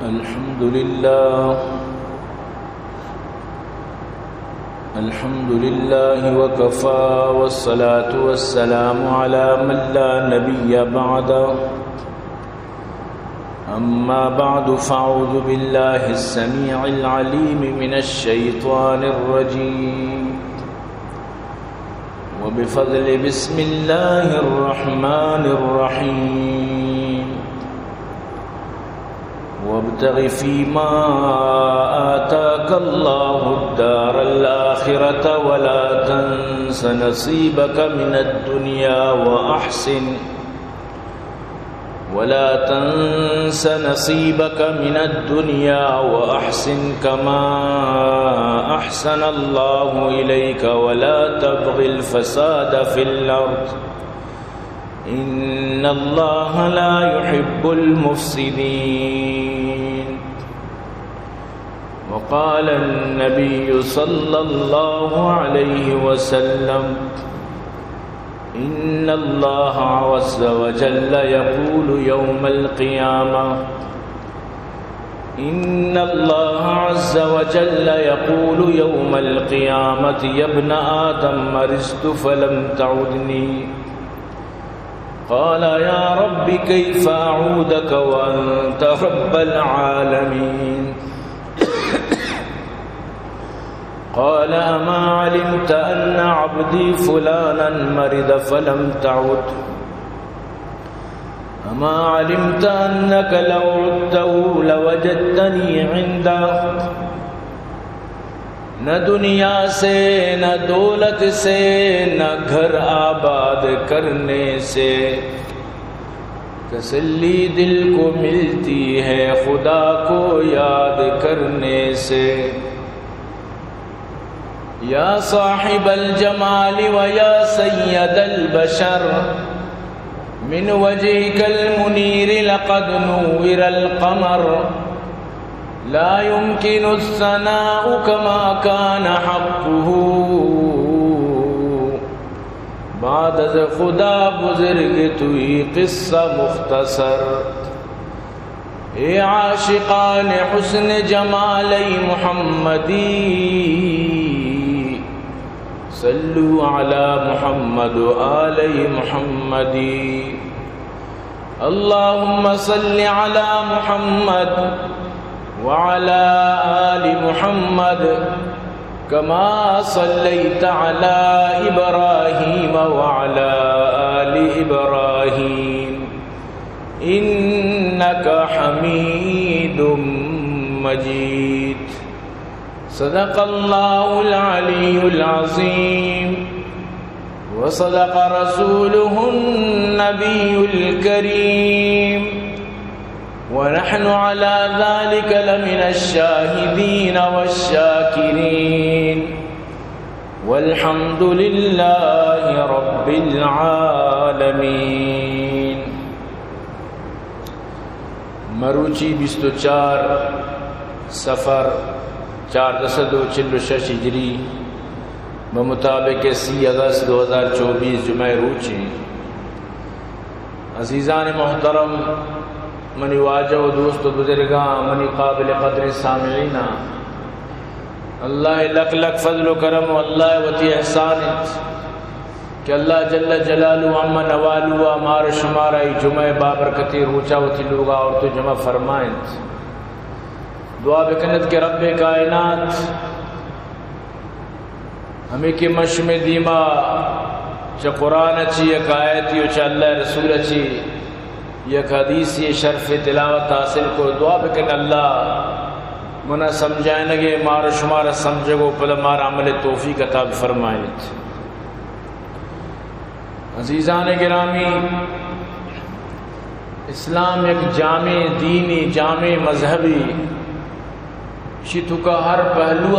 الحمد لله. الحمد لله وكفى، والصلاة والسلام على من لا نبي بعده. أما بعد، فأعوذ بالله السميع العليم من الشيطان الرجيم. وبفضل بسم الله الرحمن الرحيم. وابتغ فيما آتاك الله الدار الآخرة ولا تنس نصيبك من الدنيا وأحسن ولا تنس نصيبك من الدنيا وأحسن كما أحسن الله إليك ولا تبغ الفساد في الأرض إن الله لا يحب المفسدين. وقال النبي صلى الله عليه وسلم: إن الله عز وجل يقول يوم القيامة، إن الله عز وجل يقول يوم القيامة: يا ابن آدم، مرضت فلم تعدني. قال: يا رب، كيف أعودك وأنت رب العالمين؟ قال: أما علمت أن عبدي فلانا مرض فلم تعد؟ أما علمت أنك لو عدته لوجدتني عنده؟ نہ دنیا سے، نہ دولت سے، نہ گھر آباد کرنے سے تسلی دل کو ملتی ہے خدا کو یاد کرنے سے۔ يا صاحب الجمال ويا سيد البشر، من وجهك المنير لقد نور القمر، لا يمكن الثناء كما كان حقه، بعد از خدا بزرگ توئی قصہ مختصر۔ اے عاشقان حسن جمال محمدی، صلوا على محمد وآل محمدی۔ اللهم صل على محمد وعلى آل محمد كما صليت على إبراهيم وعلى آل إبراهيم إنك حميد مجيد. صدق الله العلي العظيم وصدق رسوله النبي الكريم ونحن على ذلك لمن الشاهدين والشاكرين والحمد لله رب العالمين. مروچی بیست و چار صفر چاردہ سد و چل و شش ہجری، بمطابق سی اگست دو ہزار چوبیس، جمعہ روچیں۔ عزیزان محترم، منی واجہ و دوست و بزرگاں، منی قابل قدر سامعیناں، اللہ لک لک فضل و کرم و اللہ وتی احسان انت کہ اللہ جل جلالہ عم نوالہ مار شمارا ای جمعہ بابرکتی روچا وتی لوگا آورت و جمع فرمائنت۔ دعا بکنت کہ رب کائنات، ہمے کہ من شمے دیما چہ قرآن چی یک آیتی و چہ اللہ رسول چی یک حدیثی شرف تلاوت حاصل کو، دعا بکن اللہ منا سمجھائنگے، مار و شمارا سمجھگو پدا مارا عمل توفیق عطا بفرمائیت۔ عزیزان گرامی، اسلام یک جامع دینی، جامع مذہبی، شی توکا ہر پہلو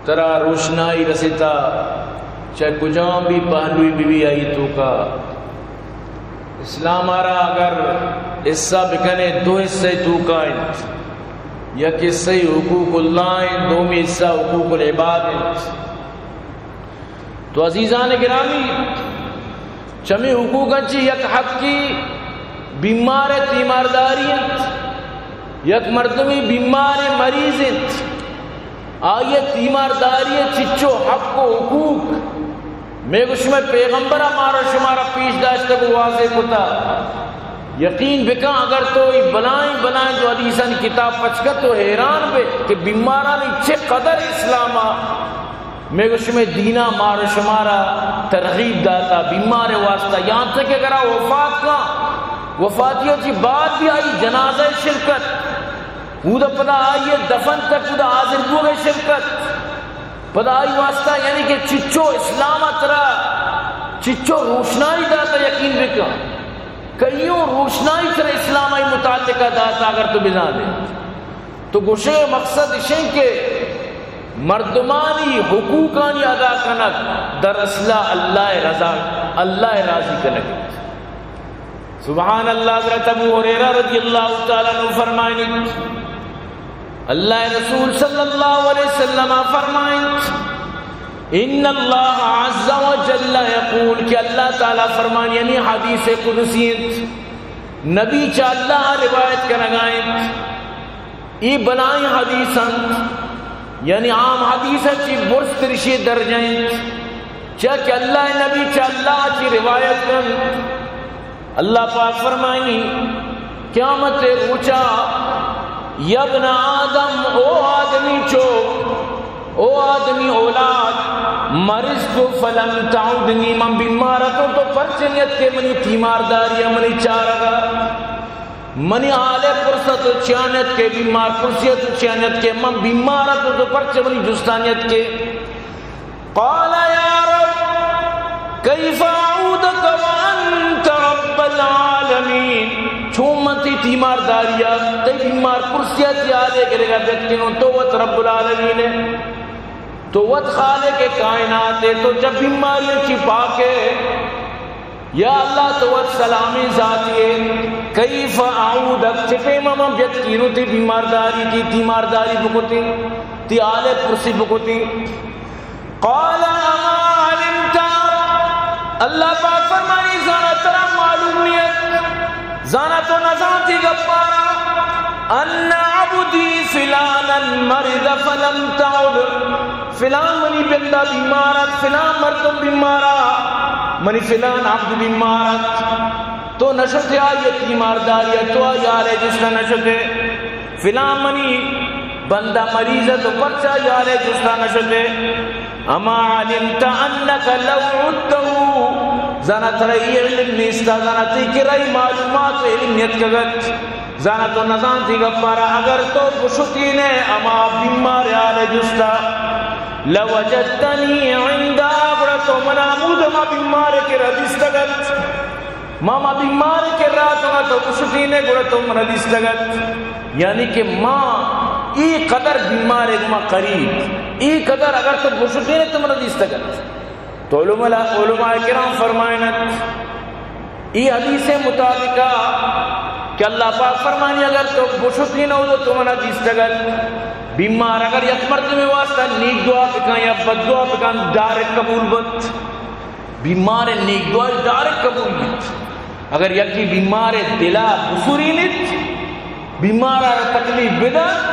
ترا روشنائی رسیتا، چاہے کجام بھی پہلوی بی بی آئی توکا۔ اسلام آرا اگر حصہ بکنے، دو حصے توکا انت، یک حصہ حقوق اللہ انت، دومی حصہ حقوق العباد انت۔ تو عزیزان گرامی، چمی حقوقاں چی یک حقی بیمار ءِ تیمارداری انت، یک مردمے بیمار مریض انت، آئی ءِ تیمارداری ءِ چچو حق و حقوق مئے گو شمئے پیغمبر ءَ مارا شمارا پیش داشتگ و واضح کتا۔ یقین بکن، اگر تو اے بلائیں بلائیں جو حدیثانی کتاب پچ کن تو حیران بے کہ بیمارانی چہ قدر اسلام ءَ مئے گو شمئے دین ءَ مارا شمارا ترغیب داتا بیمار ءِ واسطہ، یہاں تک کہ اگر آ وفات کن، وفاتی ءَ چہ بعد بھی آئی جنازہ ءَ شرکت، اودا پدا آئی ءِ دفن تک اودا حاضر بوگ ءَ شرکت، پدا آئی واسطہ یعنی کہ چچو اسلام ءَ ترا چچو روشنائی داتا، یقین بکن، کئیوں روشنائی ترا اسلام ءِ متعلقہ داتا اگر تو بزانے۔ تو گوشے مقصد اشیں کہ مردمانی حقوقانی ادا کنگ در اصل ءَ اللہ ءِ رضا، اللہ ءِ راضی کنگ انت۔ سبحان اللہ، حضرت ابو ہریرہ رضی اللہ تعالی عنہ فرمائنیت، اللہ ءِ رسول صلی اللہ علیہ وسلم فرمائنت، ان اللہ عز وجل یقول، کہ اللہ تعالی فرمائنی، یعنی حدیث قدسی انت، نبی چہ اللہ روایت کنگا انت۔ اے بلائیں حدیث انت، یعنی عام حدیث ءَ چی برز تر اشی درجہ انت، چیا کہ اللہ ءِ نبی چہ اللہ ءَ چی روایت کنت۔ اللہ پاک فرمائنی، قیامت ءِ روچا، یا ابن آدم، او آدمی چوک، او آدمی اولاد، مرضت فلم تعدنی، من بیمار اتوں تو پرچہ نیتکے منی تیمارداری ءَ، منی چارگ ءَ؟ منی حال ءَ پرس ءَ تو چیا نیتکے، بیمار پرسی ءَ تو چیا نیتکے، من بیمار اتوں تو پرچہ منی جست ءَ نیتکے؟ قال یا رب کیف اعودک وانت رب العالمین، چون من تئی تیمارداری ءَ، تئی بیمار پرسی ءَ، تئی حال ءِ گرگ ءَ بیتکنوں، تو وت رب العالمین ئے، تو وت خالق کائنات ئے، تو چہ بیماری چی پاک ئے۔ یا اللہ، تو وت سلامیں ذاتے ئے، کیف اعودک، چہ پیما من بیتکینوں تئی بیمارداری، تئی تیمارداری بکتیں، تئی حال ءِ پرسی بکتیں؟ قال اما علمت، اللہ پاک فرمانی، زانا ترا معلوم نیت، زانا تو نزانتی گپارا، ان عبدی فلانا مرض فلم تعد، فلان منی بندہ بیمار ات، فلان مردم بیمار ات، منی فلان عبد بیمار ات، تو نشتے آئی تیمارداری ءَ، تو آئی حال ءِ جست ءَ نشتے، فلان منی بندہ مریض ات، تو پرچہ آئی حال ءِ جست ءَ نشتے؟ اما علمت انک لو عدته، زانا ترا اے علم نیستا، زانا تئی کرا اے معلومات و علم نیتکگ ات، زانا تو نزانتی گپارا، اگر تو بشتینے ہما بیمار حال جستا، لوجدتنی عندا، گڑا تو منا ہمود ہما بیمار کرا دیستگ ات۔ ما، ما بیمار کرا تو، تو بشتینے گڑا تو منا دیستگ ات۔ یعنی کہ ما اے قدر بیمار گما قریب، اے قدر اگر تو بشتینے تو منا دیستگ ات۔ تو علماء، علماء کرام فرمائنت، اے حدیث مطابقا کہ اللہ پاک فرمانی، اگر تو بشتین او تو منا دیستگ ات۔ بیمار اگر یک مردمے واسطہ نیک دعا بکن یا بد دعا بکن، ڈائریکٹ قبول بت۔ بیمار نیک دعا ڈائریکٹ قبول بیت۔ اگر یکی بیمار دلا بسرینت، بیمارا را تکلیف بدنت،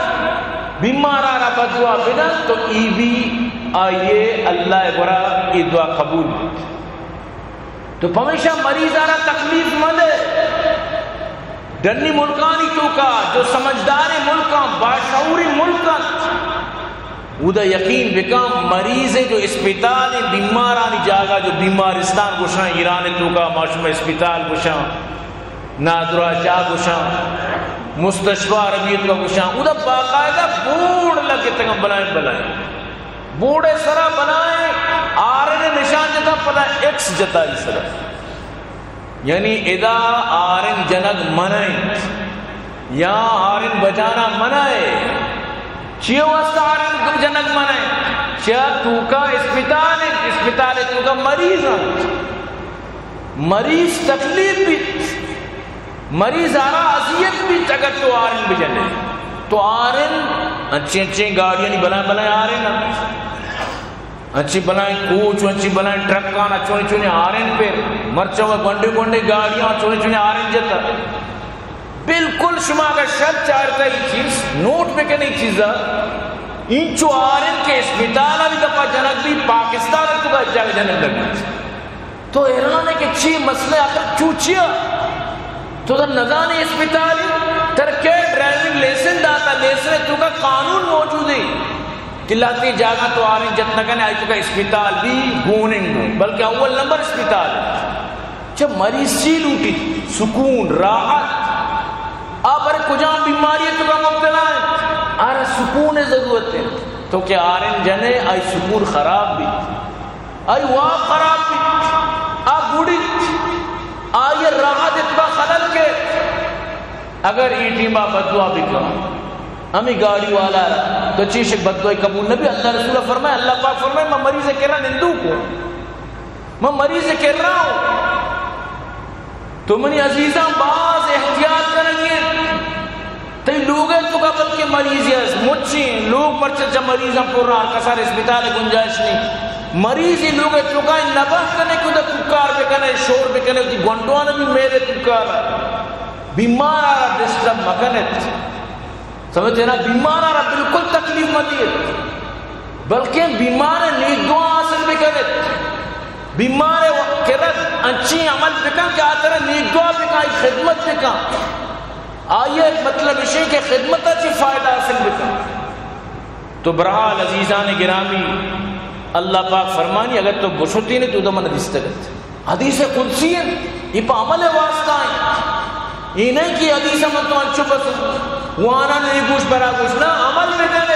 بیمارا را بددعا بدنت، تو ای بھی آئیے اللہ گورا ای دعا قبول بیت۔ تو پمیشا مریضا را تکلیف مدے۔ ڈنی ملکانی توکا جو سمجھداریں ملکاں، باشعوریں ملکاں، اودا یقین بکن، مریض جو اسپتال، بیمارانی جاگہ جو بیمارستان گوشاں، ایران توکا ما شما اسپتال گوشاں، نادراہ جاہ گوشاں، مستشفی عربی توکا گوشاں، اودا باقاعدہ بورڈ لگتگاں، بلائیں بلائیں بورڈ سرا بلائیں آرن نشان جتا، پدا ایکس جتا ای سرا۔ یعنی ادا آرن جنگ منع انت یا آرن بجانا منع ہے؟ چی واسطہ آرن جنگ منع انت؟ چیا توکا اسپتال انت، اسپتال توکا مریض انت، مریض تکلیف بیت، مریض آرا اذیت بیت، اگر تو آرن بجنے تو آرن انچیں انچیں گاڑیانی بلائیں بلائیں آرن انت۔ انچی بلائیں کوچ و انچی بلائیں ٹرکان ء چونی چونی ہارن پر، مرچاں و گونڈے گونڈے گاڑیاں چونی چونی ہارن جتا۔ بالکل شما اگر شر چارتا ای چیز نوٹ بکنے ای چیزا، اینچو آرن کہ اسپتال بھی دپا جنگ بھی، پاکستان تو کا جنگ جنگ لگی۔ تو حیران ہے کہ چی مسئلہ آخر چو چیا؟ تو در نزانے اسپتال تر کے ڈرائیونگ لیسن داتا، لیسن تو کا قانون موجود ہے۔ کہ لاتی جاگہ تو آرن جت نہ کنے، آئی تو کا اسپتال بھی گوننگ ہو، بلکہ اول نمبر اسپتال ہے۔ چہ مریض چی لوٹی؟ سکون، راحت۔ آ بر کجام بیماری تو کا مبتلا ہے، آرا سکون ضرورت ہے۔ تو کہ آرن جنے، آئی سکون خراب بھی، آئی واب خراب بیت، آ گڑیت، آئی راحت اتبا خلل کیت۔ اگر ای ٹیما بددعا بکن، ہمیں گاڑی والا را تو چیش بددعائی قبول نبی۔ اللہ رسول فرمائے، اللہ پاک فرمائے، میں مریض کرا نندو کو، میں مریض کرا ہوں۔ تو منی عزیزاں باز احتیاط کنگی انت۔ تئی لوگ ء توکا بلکہ مریضے است، مچیں لوگ پرچہ چہ مریضاں پر، ہر کسار اسپتال ء گنجائش نہیں۔ مریضی لوگ ء توکا نبہ کنے کہ ادا کوکار بکنے، شور بکنے، وتی گونڈوان بھی میرے کوکار۔ بیمار آرا ڈسٹرب مکنت۔ سمجھتے نا؟ بیمار آرا بالکل تکلیف مہ دیت، بلکہ بیمار نیک دعا حاصل بکنت۔ بیمار کرت انچیں عمل بکن کہ آ ترا نیک دعا بکن، آئی خدمت بکن۔ آئی ء مطلب اشیں کہ خدمت ء چی فائدہ حاصل بکن۔ تو برحال عزیزان گرامی، اللہ پاک فرمانی، اگر تو بشتین تو دمن دیستگت۔ حدیث قدسی ہے، یہ پہ عمل واسطہ ہے۔ یہ نہیں کہ حدیث من تو انچو بس وانا نہیں گوش برا گوش، نہ، عمل بکن۔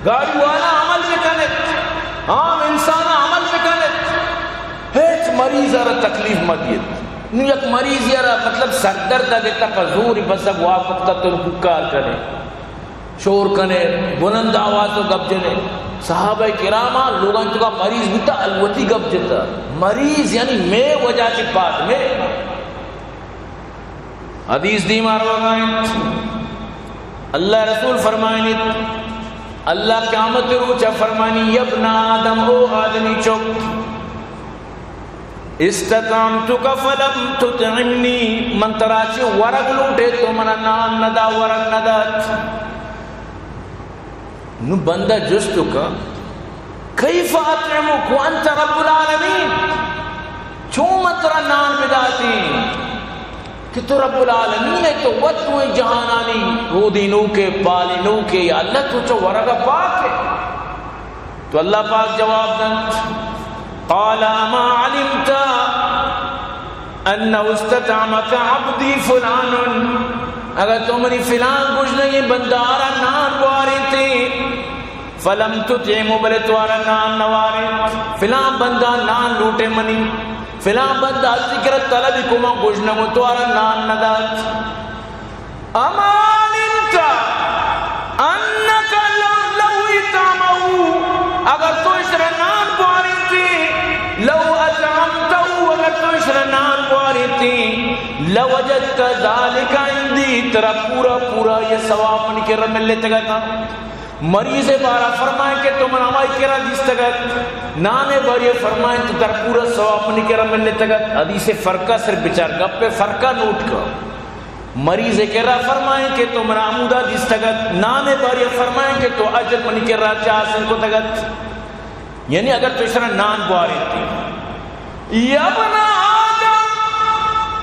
گاڑی والا عمل بکن ات، عام انسان عمل بکن ات، ہچ مریض ء را تکلیف مہ دیت۔ نو یک مریض ء را مطلب سردرد ء گتا پہ زور بس اب واب وقت تو کوکار کنے، شور کنے، بلند آواز و گپ جنے۔ صحابہ کرام لوگان تو کا مریض بوتا الوتی گپ جتا۔ مریض یعنی میں وجہ چی پاد میں حدیث دیما روگا انت۔ اللہ رسول فرمائنیت، اللہ قیامت روچا فرمانی، یا ابن آدم، او آدمی چک، استطعمتک فلم تطعمنی، من ترا چی ورگ لوٹے تو منا نان ندا، ورگ ندات۔ نو بندہ جست کا، کیف اطعمک وانت رب العالمین؟ چون من ترا نان بداتیں کہ تو رب العالمین ئے، تو وت دوئیں جہانانی رودینوک ئے، پالینوک ئے، یا اللہ تو چہ ورگ ء پاک ئے۔ تو اللہ پاک جواب دنت، قال اما علمت انه استطعمك عبدي فلان، اگر تو منی فلان گژنگیں بندہ ء را نان بوارینتے، فلم تطعمه، بلے تو ء را نان نہ وارینت، فلان بندہ نان لوٹے منی، فلان بندہ ذکر طلب کو من گژنگوں تو ء را نان نہ دات۔ اما علمت انك لو، لو اطعمه، اگر تو اشرا نان بوارینتی، لو اطعمته، اگر تو اشرا نان بوارینتی، لوجدت ذلك عندي، ترا پورا پورا یہ ثواب منی کرا ملتگا تھا۔ مریض بارا فرمائیں کہ تو من ہمائی کرا دیستگت، نانے باری فرمائیں تو ترا پورا ثواب منی کرا ملتگت۔ حدیث فرقہ صرف بچار، گپ فرقہ نوٹ کر۔ مریض ء کرا فرمائیں کہ تو منا ہمودا دیستگت، نان ء باری ء فرمائیں کہ تو اجر منی کرا چہ حاصل کتگت۔ یعنی اگر تو اشرا نان بوارینتی۔ یا ابن آدم،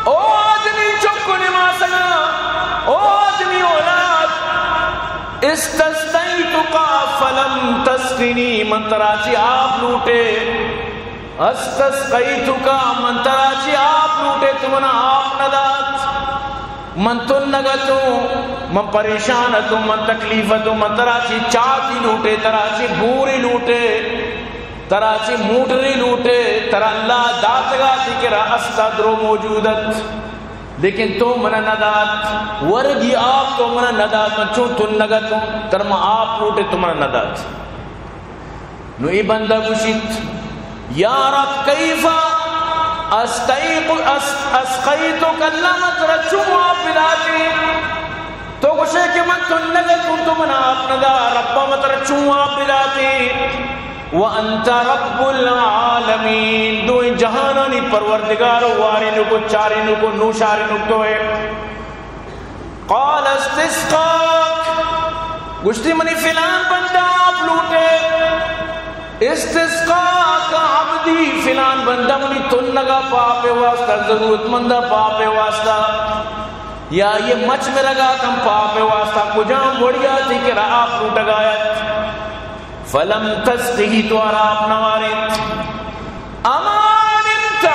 او آدمی چک و نماسگا، او آدمی اولاد، استسقیتک فلم تسقنی، من ترا چی آپ لوٹے، استسقیتک، من ترا چی آپ لوٹے، تو منا آپ ندات۔ من تنگ اتوں، من پریشان اتوں، من تکلیف اتوں، من ترا چی چاتی لوٹے، ترا چی بوری لوٹے، ترا چی موٹری لوٹے، ترا اللہ داتگا، تئی کرا استا درو موجود ات، لیکن تو منا ندات، ورگی آپ تو منا ندات، من چون تنگ اتوں، ترا من آپ لوٹے تو منا ندات۔ نو اے بندہ گوشیت، یا رب، کیف استیق-، اس-، اسقیتک، اللہ من ترا چون آپ بداتی؟ تو گوشے کہ من تنگ اتوں، تو منا آپ ندا، ربا من ترا چون آپ بداتی؟ وانت رب العالمین، دوئیں جہانانی پروردگار و وارینوک و چارینوک و نوشارینوک تو ئے۔ قال استسقاک، گوشتی منی فلان بندہ آپ لوٹے۔ استسقاک عبدی، فلان بندہ منی تنگا پاپے واسطہ، ضرورت مندہ پاپے واسطہ، یا یہ مچ مرگا کم پاپے واسطہ، کجام وڑیا تئی کرا آپ لوٹگا ات؟ فلم تسقه، تو آرا آپ نہ وارینت۔ اما علمت،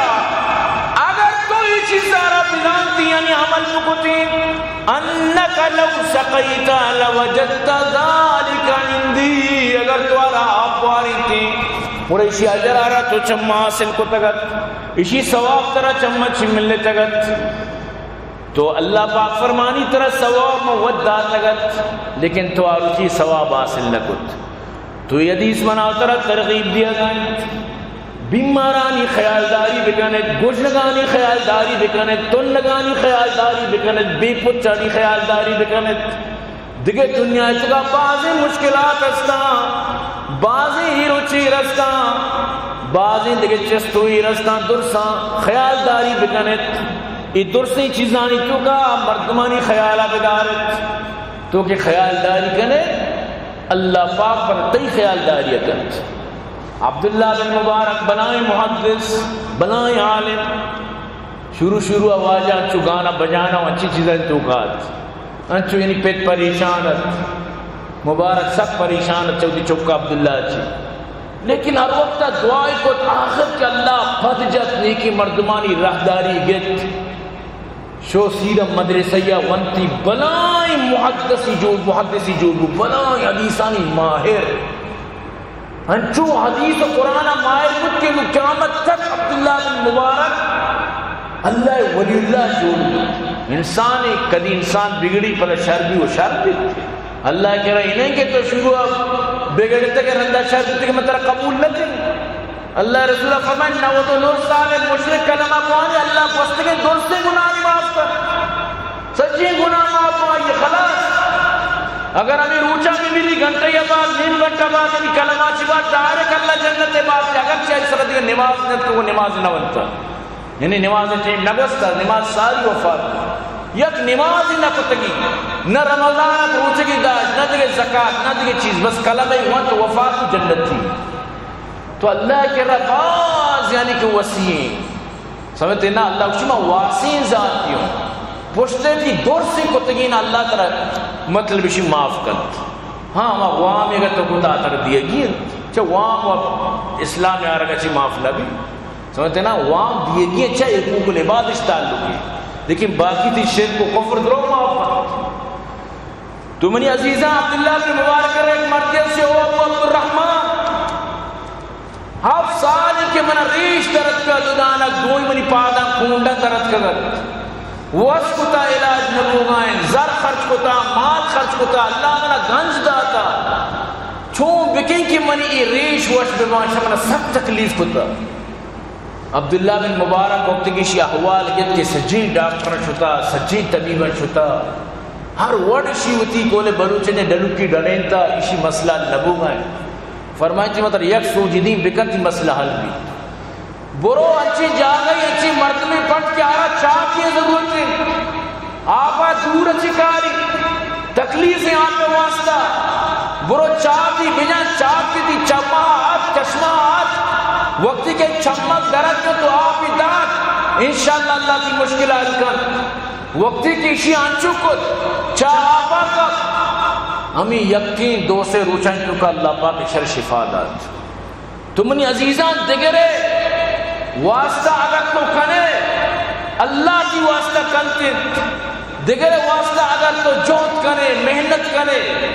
اگر تو اے چیز آرا بزانتی، یعنی عمل بکتی، انک لو سقیت لوجدت ذلک عندی، اگر تو آرا آپ وارینتی، گڑا اشی اجر آرا تو چما حاصل کتگ ات، اشی ثواب ترا چما چی ملتگ ات۔ تو اللہ پاک فرمانی، ترا ثواب من وت داتگ ات، لیکن تو آروچی ثواب حاصل نہ کت۔ تو اے حدیث منا ترا ترغیب دیگ ء انت، بیمارانی خیالداری بکن ات، گژنگانی خیالداری بکن ات، تنگانی خیالداری بکن ات، بے پچانی خیالداری بکن ات۔ دگہ دنیا ء تکا بازیں مشکلات ہستاں، بازیں ہیر و چیر ہستاں، بازیں دگہ چست و ایر ہستاں، درساں خیالداری بکن ات۔ اے درسیں چیزانی توکا مردمانی خیال ء بدار ات۔ تو کہ خیالداری کن ئے، اللہ پاک پر تئی خیالداری ء کنت۔ عبداللہ بن مبارک بلائیں محدث، بلائیں عالم، شروع شروع ء واجہ انچو گانا بجانا و انچیں چیزانی توکا ات۔ انچو یعنی پت پریشان ات، مبارک سک پریشان ات چہ وتی چک عبداللہ ء چہ۔ لیکن ہر وقت ء دعائے کت، آخر کہ اللہ پد جت، نیکیں مردمانی راہداری گت۔ شو سیرم مدرسہ یا ونتی، بلائیں محدثی جوڑ، محدثی جوڑ بو، بلائیں حدیثانی ماہر۔ انچو حدیث و قرآن ماہر بوت کہ نو قیامت تک عبداللہ بن مبارک اللہ ولی اللہ جوڑ بو۔ انسان کدی انسان بگڑی پدا شر بی و شر بی۔ اللہ کرا انہیں کہ تو شروع بگڑتے کہ رندا شر بی کہ من ترا قبول نہ کروں۔ اللہ رسول فرمائے، نود و نو سال مشرک کلمہ بوانے، اللہ گوستگیں درستیں گناہ معاف کن۔ سجیں گناہ معاف آئی خلاص۔ اگر ہمیں روچا بھی ملی گھنٹہ یا بعد، نیم گھنٹہ بعد، یعنی کلمہ چی بعد ڈائریکٹ اللہ جنت بعد، اگر چاہے سر دیگه نماز نہ تو نماز نہ ونتا۔ یعنی نماز ٹائم نہ گوستا، نماز ساری وفات۔ یک نماز نہ کتگی، نہ رمضان روچگی داشت، نہ دیگه زکات، نہ دیگه چیز، بس کلمہ وانت وفات جنتی۔ تو اللہ کرا باز یعنی کہ وسیع ہیں۔ سمجھتے نا، اللہ گوشی ما واسیں ذاتی ہوں۔ پشتے تئی درسیں کتگین اللہ ترا مطلب اشی معاف کنت۔ ہاں، ہما وام اگر تو کتا تر دیگی انت۔ چہ وام و اسلام آرگا چی معاف نہ بی۔ سمجھتے نا، وام دیگی انت، چہ حقوق العباد اش تعلق ہے۔ لیکن باقی تئی شرک و کفر درو معاف کنت۔ تو منی عزیزاں، عبداللہ بن مبارک ء یک مردے سے، او ابو عبدالرحمن، ہفت سال کہ من ریش درتکا، ددانک دوئی منی پاداں کونڈاں درتکگ ات۔ وس کتا، علاج نہ بوگائیں، زر خرچ کتا، مال خرچ کتا، اللہ منا گنج داتا۔ چون بکیں کہ منی اے ریش وش بباں، شہ منا سک تکلیف کتا۔ عبداللہ بن مبارک وقت کہ ایشی احوال گت کہ سجیں ڈاکٹر شتا، سجیں طبیب شتا، ہر وڑ ایشی وتی قول بلوچ نے ڈلکی ڈلینتا، ایشی مسئلہ نبوگا ہے۔ فرمائیں تئی مطلب یک سوجی دین بکن تئی مسئلہ حل بی۔ برو انچیں جاگہ، انچیں مردمے پٹ کہ آرا چاہ کی ضرورت ہے۔ آپا دور چکاری، تکلیفیں آپے واسطہ۔ برو چاپی بجن، چاپی دی چما آت، چشمہ آت۔ وقتی کہ چمک درد تو آپی دات، انشاءاللہ اللہ دی مشکل حل کن۔ وقتی کہ ایشی انچو کت، چا آپا کپ، ہمیں یقین دو سے روچائیں تو کا اللہ پاک شر شفا دات۔ تو منی عزیزاں، دگرے واسطہ اگر تو کنے، اللہ تئی واسطہ کنت انت۔ دگرے واسطہ اگر تو جہد کنے، محنت کنے،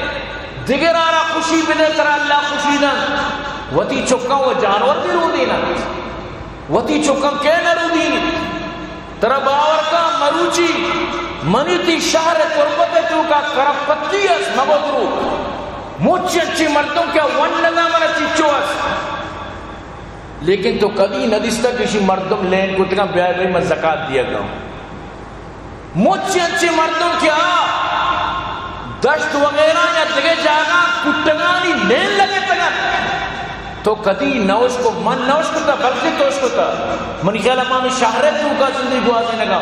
دگرارا خوشی بدے، ترا اللہ خوشی دنت۔ وتی چکاں و جانور بھی رودینت۔ وتی چکاں کے نہ رودینت؟ ترا باور کن مروچی منی تئی شہر تربت ء توکا کرپتی است، مبو درو۔ مچ انچیں مردم کہ ونگا من چیچو است۔ لیکن تو کدی نہ دیستا کہ اشی مردم لین کتگاں، بیا بھئی من زکات دیگا۔ مچ انچیں مردم کہ آ دشت وغیرہ یا دگہ جاگہ کٹگانی لین لگتگن۔ تو کدی نہ اشکت؟ من نہ اشکتہ، بلکہ تو اشکتہ۔ منی خیال ءَ ما ہمے شہر ءِ توکا زندگی گوازینگا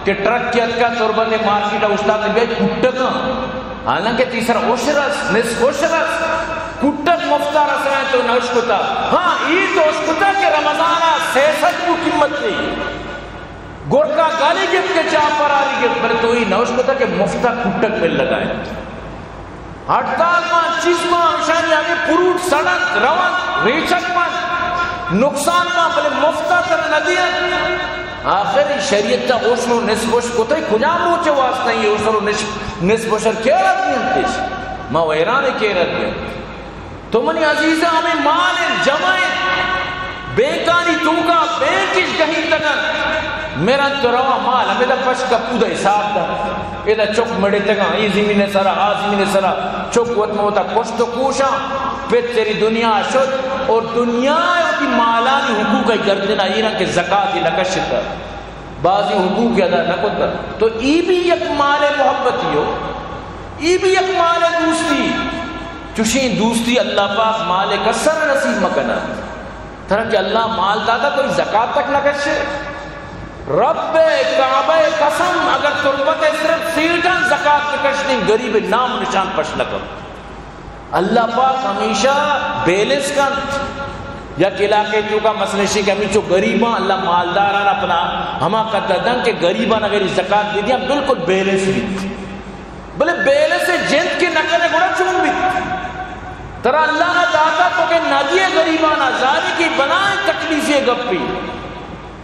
کہ ٹرک کہ اتکا تربت ءِ مارکیٹ ءَ اوشتاتہ، بیا کٹگاں۔ حالانکہ تئی سرا عشر است، نصف عشر است۔ کٹگ مفتا رسائیں تو نہ اشکتہ۔ ہاں، ای تو اشکتہ کہ رمضان ءَ سئے سد روپی قیمت تئی۔ گرکا گالی گپت کہ چاہ پراری گپت، بلے تو ای نہ اشکتہ کہ مفتا کٹگ ملگا انت۔ ہڑتال مان، چیز مان، اشانی ہمے فروٹ سڑنت، رونت، ریچگ بنت، نقصان مان، بلے مفتا ترا نہ دینت۔ آخر ای شریعت ءَ عشر و نصف عشر کتئی، کجام روچ ءِ واسطہ ای عشر و نش-، نصف عشر کئے رد دینت اش؟ ما ویران کئے رد دینت؟ تو منی عزیزاں، ہمے مال انت، جمع انت، بینکانی توکا، بینک اش گہینتگ انت۔ مرنت تو رواں، مال ہمیدا پش کپت، اودا حساب دنت۔ ادا چک مڑتگاں، اے زمین ءِ سرا، آ زمین ءِ سرا، چک وت مہ وتا کشت و کوشاں، پت چری دنیا شت، اور دنیا وتی مالانی حقوق ءِ گردن ءَ ایراں کہ زکات ءَ نہ کشتہ، بعضی حقوق ادا نہ کتہ۔ تو ای بھی یک مال ءِ محبتی ہو، ای بھی یک مال ءِ دوستی۔ چوشیں دوستی اللہ پاک مال ءِ کس ءَ نصیب مہ کنات۔ ترا کہ اللہ مال داتا، تو زکات تک نہ کشے؟ رب کعبہ قسم، اگر تربت ءِ صرف سیٹاں زکات نہ کشتیں، غریب نام نشان پش نہ کن۔ اللہ پاک ہمیشہ بیلنس کنت۔ یک علاقے توکا مثلاً شی کہ ہمینچو غریباں، اللہ مالداراں اپنا ہما قدر دن کہ غریباں اگر زکات بدیاں، بالکل بیلنس بیت۔ بلے بیلنس ءِ جند کہ نہ کنے گڑا چون بیت؟ ترا اللہ ءَ داتا تو کہ نہ دیے غریبانا، زانی کہ بلائیں تکلیفے گپے۔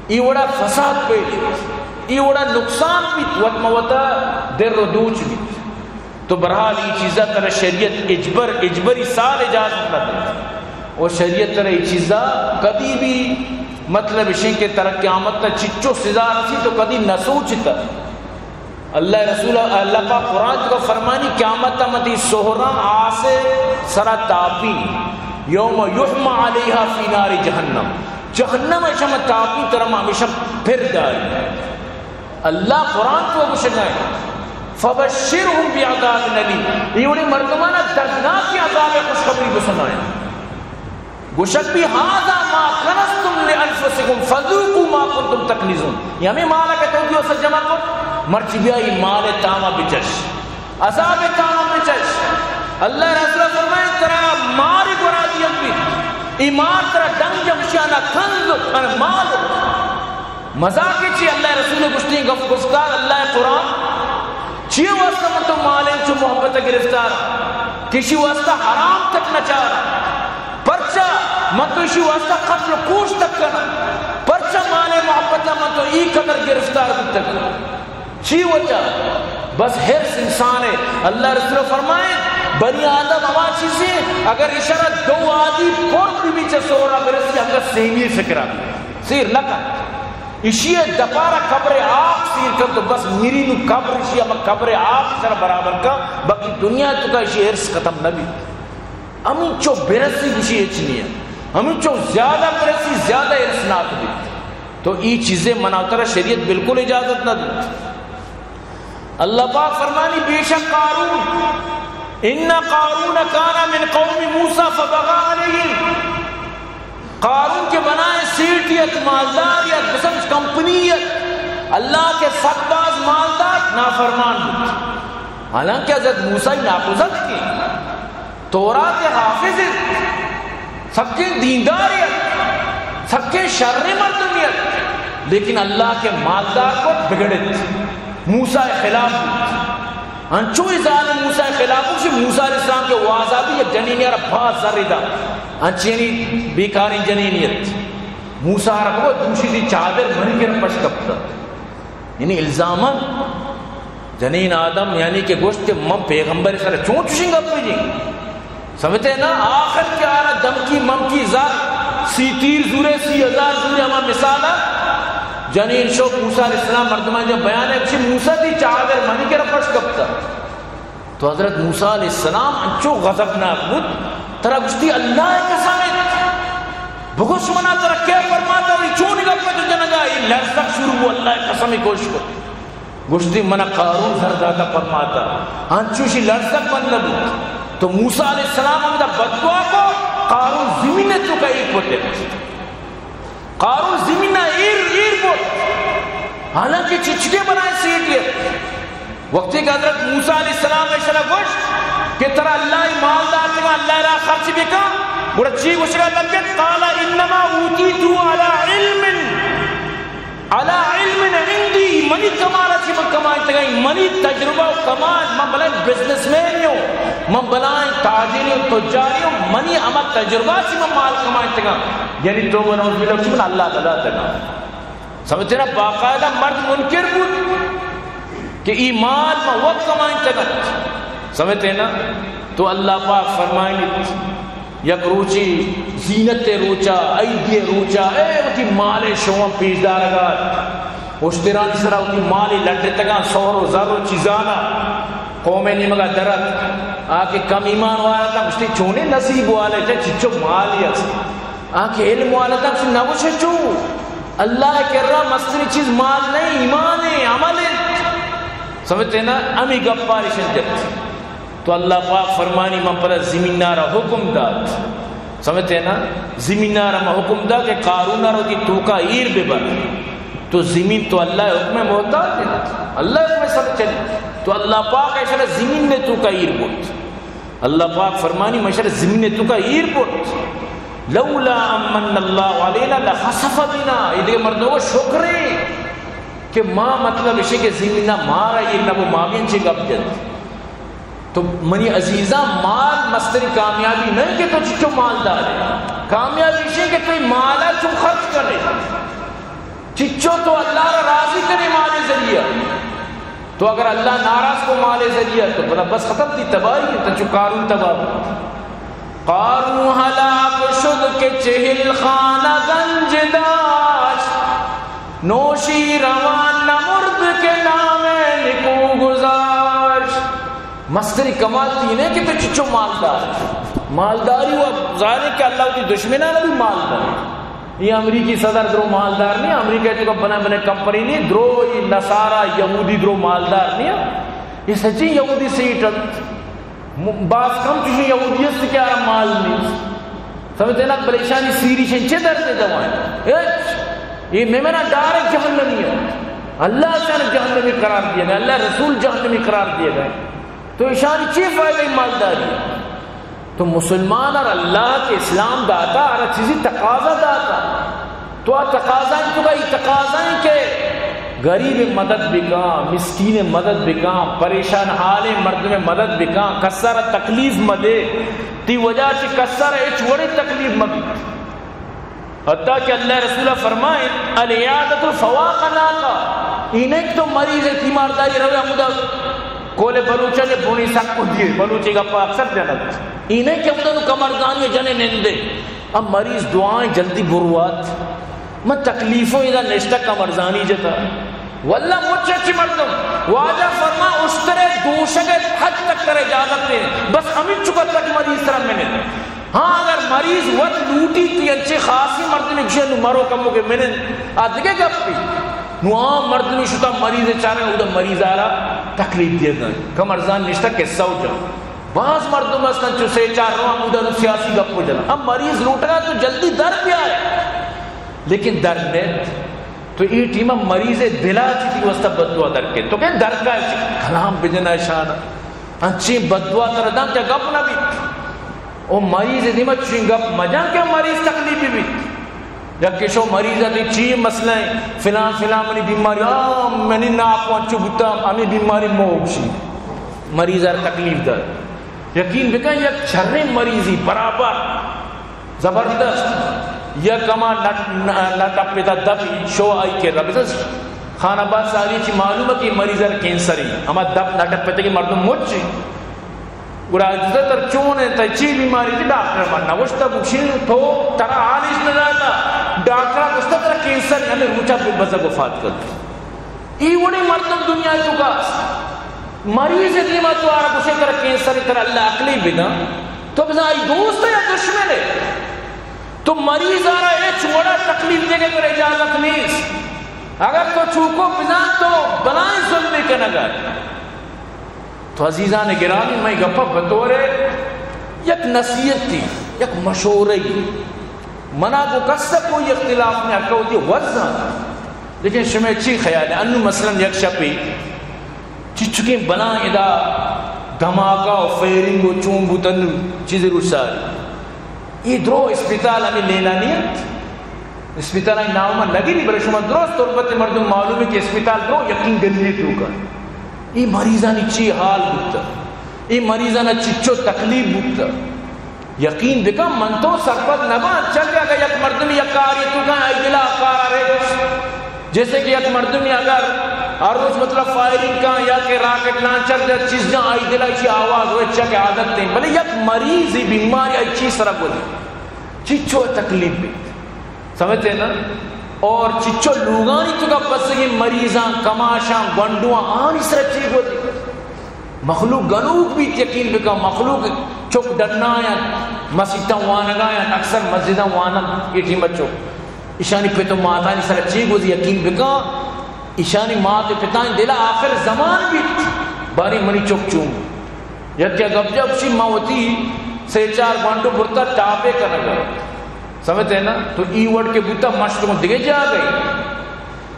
ای وڑا فساد پیش بیت، ای وڑا نقصان بیت، وت مہ وتا در و دوچ بیت۔ تو بہرحال ای چیزا ترا شریعت اجبر، اجبری سال اجازت نہ دنت۔ و شریعت ترا ای چیزا کدی بھی، مطلب اشیں کہ ترا قیامت تا چچو سزا رسی تو کدی نہ سوچتا۔ اللہ رسول، اللہ پاک قرآن تو فرمانی، قیامت تا متی سہراں آس سرا تاپی، یوم یحمی علیہا فی نار جہنم، جہنم ءِ شما تاپی ترا ما ہمیشہ پر داری۔ اللہ قرآن تو گشگائیں، فبشرهم بعذاب الیم، یہ انہیں مردمانا دردناک عذاب خوشخبری بسنائیں۔ گوشگ بی، ھذا ما کنزتم لانفسکم فذوقوا ما کنتم تکنزون۔ یہ ہمیں مال کہ تو دیو سر جمع کت، مرچی بیا یہ مال تاما بچش، عذاب تاما بچش۔ اللہ رسول فرمائے، ترا مار گورا دیگ بیت، ای مار ترا ڈنگ جمشانا کنز مال۔ مزاک چی؟ اللہ رسول گشتیں گپ گفتار، اللہ قرآن، چی واسطہ من تو مال انچو محبت گرفتار، کسی واسطہ حرام تک نہ چار؟ پرچا من تو اسی واسطہ قتل و کوش تک کنا؟ پرچا مال محبت من تو ای قدر گرفتار بوتگ؟ چی وجہ؟ بس حرص انسان ہے۔ اللہ رسول فرمائے، بنی آدم ہما چیزیں، اگر اشارہ دو آدی پر بھی چہ سورا برسی، ہم سیمی فکرہ سیر نہ کن۔ اشی ء دپارا قبر آپ سیر کن تو بس میری نو قبر اشی ہم قبر آپ سر برابر کن، باقی دنیا تو کا اشی حرص ختم نہ بیت۔ ہمینچو برسی گوشی ہچ نہیں ہے، ہمینچو زیادہ برسی زیادہ حرصناک بیت۔ تو ای چیزیں منا ترا شریعت بالکل اجازت نہ دیت۔ اللہ پاک فرمانی، بے شک قارون، ان قارون کان من قوم موسی فبغى علیہم۔ قارون کہ بنائیں سیٹھی ات، مالدار ات، بسمجھ کمپنی ات، اللہ کہ سک باز مالدار نافرمان بوت۔ حالانکہ حضرت موسی ناکوزت کی تورات حافظ ات، سکیں دیندار ات، سکیں شر مردمی ات، لیکن اللہ کہ مالدار کو بگڑت، موسی خلاف بوت۔ انچو ای ظالم موسی خلاف گوشی، موسی علیہ السلام کہ وازا بھی یک جنینی را باز زر دا، انچینی بیکاریں جنینی ات۔ موسی را کو دوشی دی چادر منی کر پش کپتا۔ یعنی الزامن جنین آدم یعنی کہ گوشت کہ من پیغمبر سر چون چشیں گپ جی۔ سمجھتے نا، آخر کہ آرا دمکی ممکی زر، سی تیر زورے، سی ہزار زورے، ہما مثال ہے۔ جنین شو موسی علیہ السلام مردمان جب بیان ہے، گوشی، موسی دی چادر منی کر پش کپتا۔ تو حضرت موسی علیہ السلام انچو غضبناک بوت، ترا گوشتی، اللہ قسم ہے، بگوش منا ترا کیا فرماتا، اور چون گپ تو جنگا، یہ لرزک شروع ہو، اللہ قسم ہے، گوش کو۔ گوشتی، منا قارون زر داتا فرماتا، انچوشی لرزگ بند نہ بوت۔ تو موسی علیہ السلام ہمدا بددعا کو، قارون زمین ءِ توکا ایر کت۔ قارون زمین ءَ ایر، ایر کت۔ حالانکہ چچکے بلائیں سیٹے ات۔ وقتی کہ حضرت موسیٰ علیہ السلام ءَ ایشرا گوشت کہ ترا اللہ ءَ مال داتگاں، اللہ ءِ راہ ءَ خرچ بکن، گڑا چی گوشگا لگت؟ قال انما اوتیته علی علم علی علم عندی، منی کمال ءَ چہ من کمائینتگاں، منی تجربہ و کمال، من بلائیں بزنس مین اوں، من بلائیں تاجرے و تجارے اوں، منی ہما تجربہ ءَ چہ من مال کمائینتگاں۔ یعنی توبہ نعوذ باللہ، من اللہ نداتگاں۔ سمجھتے نا، باقاعدہ مرد منکر بوت کہ ای مال من وت کمائینتگ انت۔ سمجھتے نا، تو اللہ پاک فرمائنیت، یک روچے زینت ءِ روچا، عیدی ءِ روچا، اے وتی مال ءِ شوہاں پیش دارگا ات۔ اشترانی سرا وتی مال ءَ لڈتگاں، سہر و زر و چیزانا قوم ءِ نیمگا در ات۔ آ کہ کم ایمان والا اتاں، گوشتی چونیں نصیب والے، چہ چچو مالے است۔ آ کہ علم والا اتاں، گوشتی نہ گوشے چو، اللہ ءِ کرا مستریں چیز مال نہیں، ایمان ہے، عمل ہے۔ سمجھتے نا؟ ہمی گپا ریشن جت۔ تو اللہ پاک فرمانی، من پدا زمین ءَ را حکم دات۔ سمجھتے نا؟ زمین ءَ را من حکم دات کہ قارون ءَ را وتی توکا ایر ببر۔ تو زمین تو اللہ ءِ حکم ءِ محتاج ہے۔ اللہ ءِ حکم ءِ سر چلی۔ تو اللہ پاک ایشرا زمین ءِ توکا ایر برت۔ اللہ پاک فرمانی، من ایشرا زمین ءِ توکا ایر برت۔ لولا ان من اللہ علینا لخسف بنا۔ اے دگہ مردم شکرے کہ ما، مطلب اشی کہ زمین ءَ مارا ایر نہ بو، ما بھی انچیں گپ جنت۔ تو منی عزیزاں، مال مستری کامیابی نہیں کہ تو چچو مالدار ہے۔ کامیابی اشی کہ تو مالا چو خرچ کرے، چچو تو اللہ را راضی کرے مال ذریعہ۔ تو اگر اللہ ناراض کو مال ذریعہ، تو بلا بس ختم تھی، تباہی ہے، تو چو قارون تباہ ہو۔ قارون ہلاک شد کہ چہل خانہ گنج داشت، نوشیروان نمرد کہ نام نکو گذاشت۔ مستری کمال تینے کہ تو چچو مالدار۔ مالداری و ظاہر ہے کہ اللہ وتی دشمنان بھی مال دے۔ یہ امریکی صدر درو مالدار نہیں، امریکہ تو بنا بنا کمپنی نہیں، درو یہ نصارہ یہودی درو مالدار نہیں۔ یہ سچی یہودی سیٹ انت۔ م-، باز کم چوشیں یہودی است کہ آرا مال نیست۔ سمجھتے نا؟ بلے ایشانی سیری شن چے درد دوائیں؟ ہچ۔ یہ میمنا ڈائریکٹ جہنمی ہے۔ اللہ شان جہنمی قرار دیا گیا، اللہ رسول جہنمی قرار دیا گیا۔ تو ایشانی چی فائدہ مالداری؟ تو مسلمان اور اللہ کے اسلام داتا، ہر چیزی تقاضا داتا۔ تو آ تقاضا انت، تو کا ای تقاضا انت کہ غریب مدد بکاں، مسکین مدد بکاں، پریشان حال مردم مدد بکاں، کسر تکلیف مدے، تی وجہ چہ کسر ہچ وڑے تکلیف مبی۔ حتیٰ کہ اللہ رسول فرمائے، العیادۃ فواق ناقہ، اینک تو مریض تیمارداری روے ہمودا کول بلوچا نے بونی سک کو دیے، بلوچی گپا اکثر جنت۔ اینک کہ ہمودا نو کمرزانی جنے نندے۔ اب مریض دعائیں جلدی بروات۔ من تکلیفوں ادا نشتہ کمرزانی جتا۔ واللہ مچ اچی مردم۔ واجہ فرما اشترے دوشگ حد تک تر اجازت ہے۔ بس ہمیں چکا تک مریض سرا منن۔ ہاں، اگر مریض وت لوٹی تی انچے خاصی مردمی گشے نو مرو کمو کے منن۔ آ دگہ گپی۔ نو عام مردمی شتا مریض چارے، اودا مریض آرا تکلیف دیگا۔ کمرزان نشتہ قصہ ہو جا۔ باز مردم است انچو سے چار رو ہمودا نو سیاسی گپ ہو جنا۔ اب مریض لوٹگا تو جلدی در بیائے، لیکن در نیت۔ تو اے ٹیما مریض دلا چی تی واسطہ بددعا در کے۔ تو کہ در کا چی کلام بجنا شان۔ انچی بددعا تر دم چا گپ نہ بیت۔ او مریض دیما چی گپ مجان کہ مریض تکلیف بیت۔ یک کشو مریض ءَ چی مسئلہ ہے؟ فلان، فلان منی بیماری، آ، منی ناکو انچو بوتا، ہمیں بیماری موکشی۔ مریض ءَ تکلیف دار۔ یقین بکن، یک شریں مریضی برابر زبردست، یک ہما نٹ، نٹ اپ پتا دپ شو آئی کے رب خان آباد ساری چی معلوم ہے کہ مریض ءَ کینسر ہی، ہما دپ نٹ اپ پتا کہ مردم مچ۔ گڑا اجازت تر چون ہے، تئی چی بیماری؟ کہ ڈاکٹر من نوشتہ بکشی تو ترا حالیش نہ داتا، ڈاکٹر گوشتا ترا کینسر، ہمیں روچا پہ بزگ وفات کر۔ ای وڑی مردم دنیا تو کا مریض دیما تو آرا گوشے ترا کینسر، ترا اللہ عقلی بدا، تو بزائی دوست ہے یا دشمن ہے؟ تو مریض آرا ہچ وڑا تکلیف دے کے ترا اجازت نیست۔ اگر تو چوکو بزان تو بلائیں ظلم کنگا۔ تو عزیزان گرامی، مئے گپا بطور یک نصیحت تھی، یک مشورہ ای۔ منا گوں کس ءَ کوئی اختلاف نہ، ہر کس وتی وزاں۔ لیکن شمئے چی خیال ہے؟ انو مثلاً یک شپے چچکیں بلاں ادا دھماکہ و فائرنگ و چون بوت، انو چیزے روچ ساری۔ اے درو اسپتال ہمے لینا نہ انت۔ اسپتالانی نام من نگری، بلے شما درست تربت مردم معلوم ہے کہ اسپتال درو یقین گلی توکا۔ اے مریضانی چی حال بوتا؟ اے مریضانا چچو تکلیف بوتا؟ یقین بکن، من تو سرپد نباں، چل اگہ یک مردمی یک کاری توکا، آئی دلا کارا رچ۔ جیسے کہ یک مردمی اگر ہر روچ مطلب فائرنگ کن یا کہ راکٹ لانچر یا چیز جان، آئی دلا چی آواز ہوئے چک عادت دیں، بلے یک مریضی بیماری آئی چی سرا گوزی، چچو تکلیف بیت۔ سمجھتے نا؟ اور چچو لوگانی توکا بسگیں مریضاں، کماشاں، گونڈواں، آنی سرا چی گوزی؟ مخلوق گنوک بیت، یقین بکن، مخلوق چک ڈنا انت، مسیتاں وانگا انت، اکثر مسجداں واننت اے ٹیم ءَ چک۔ ایشانی پت و ماتانی سرا چی گوزی، یقین بکن، ایشانی مات و پتانی دل ءَ آخر زمان بیت، باریں منی چک چون بیت۔ یکے ءَ گپ جا گوشی، من وتی سے چار گونڈو برتا ٹاپے کنگ ءَ۔ سمجھتے نا؟ تو ای وڑ کہ بوتا مشت گوں دگہ جاگہ ءَ۔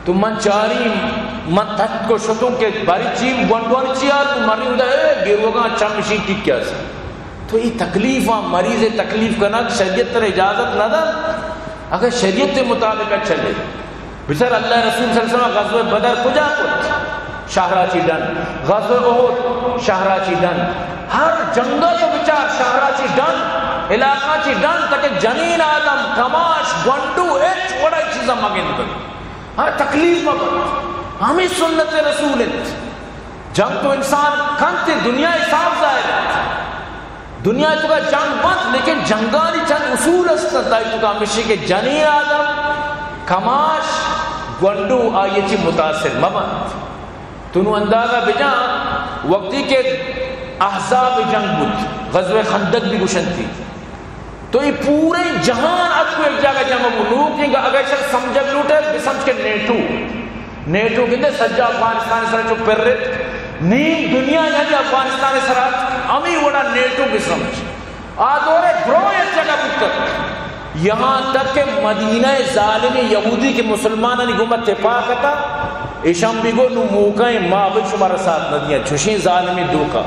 تو من چاری، من تتک و شتوں کہ باری چی گونڈوانی چی حال، تو مرنی ادا، اے گروگاں چم اشی ٹکیا سے۔ تو ای تکلیفاں، مریض تکلیف کنگ شریعت تر اجازت نہ دنت۔ اگر شریعت مطابق چلے، بچار اللہ رسول صلی اللہ علیہ وسلم غزوہ بدر کجا کت؟ شہرا چی ڈن۔ غزوہ احد شہرا چی ڈن۔ ہر جنگا تو بچار شہرا چی ڈن، علاقہ چی ڈن، تاکہ جنین آدم، کماش، گونڈو، ہچ وڑا چیزا مگند بنت۔ ہر تکلیف مبنت۔ ہمیں سنت رسول انت۔ جنگ تو انسان کنت، دنیا حساب ظاہر انت۔ دنیا ءِ توکا جنگ بنت، لیکن جنگانی چند اصول است انت، آئی توکا ہمیشی کہ جنین آدم، کماش، گونڈو آئی چی متاثر مبنت۔ تو نوں اندازہ بجان، وقتی کہ احزاب جنگ بوت، غزوہ خندق بھی گوشنتی، تو اے پورے جہان اتکو یک جاگہ جمع بو۔ نوکیں اگر شخص سمجھگ لوٹے، بسمجھ کہ نیٹو، نیٹو گندے سجا افغانستان سرا چو پرت، نیم دنیا یعنی افغانستان سرا، ہمیں وڑا نیٹو بسمجھ۔ آ دورے درو یک جگہ بوتگ، یہاں تک کہ مدینہ ظالم یہودی کہ مسلمانانی گوما تپاک اتا، ایشان بھی گو نو موقع ما بھی شمارا ساتھ نہ دیا، چوشیں ظالمی دھوکہ۔